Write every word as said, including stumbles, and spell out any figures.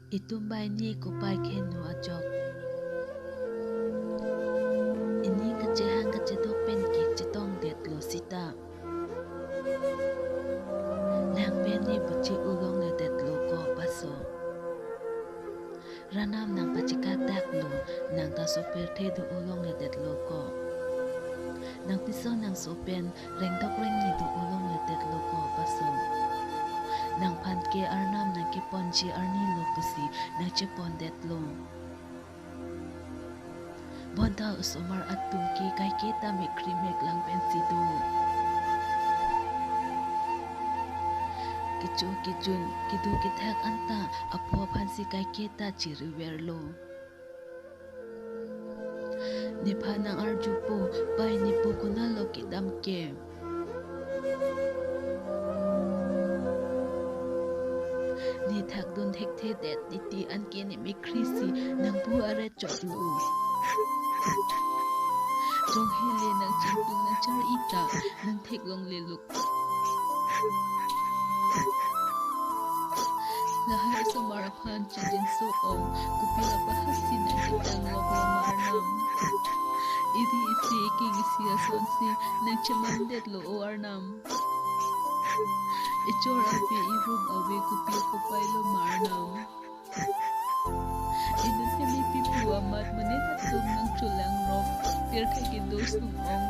Itum bai ni kopai kheno ajok. Ini kachehang kachedok pen ke chetongdetlo sita. Nang pen ni buchi ulongledetlo ko paso. Arnam nang pachekakdaklo, nang ta so pirthe do ulongledetlo ko. Nang piso nang so pen rengdok rengni do ulongledetlo ko paso. Nangphan ke Arnam nang keponji arnilo pusi nang chepondetlo. Bonta osomar atum ke kaiketa mekri meklang pensi do. Kecho kejun, kedo kethak anta aphu aphansi kaiketa chiriverlo. Nephan nang arjupo, pai nepo konatlo kedam ke. Ne thakdun thekthedet titi anke ne mekrisi nang pu aret chotlo. Jong hele nang chingtung nang char-i ta nang theklonglelo. Lahai osomar aphan chijinso-ong, kopi apahasi nang chetang loklo ma Arnam. Iri isi king isi asonsi nang chemandetlo o Arnam. Echor ave, irum ave, kopi kopailo ma Arnam. Inut hemi pipu amat monit atum nang chulang rop, pirthe kedo sum-ong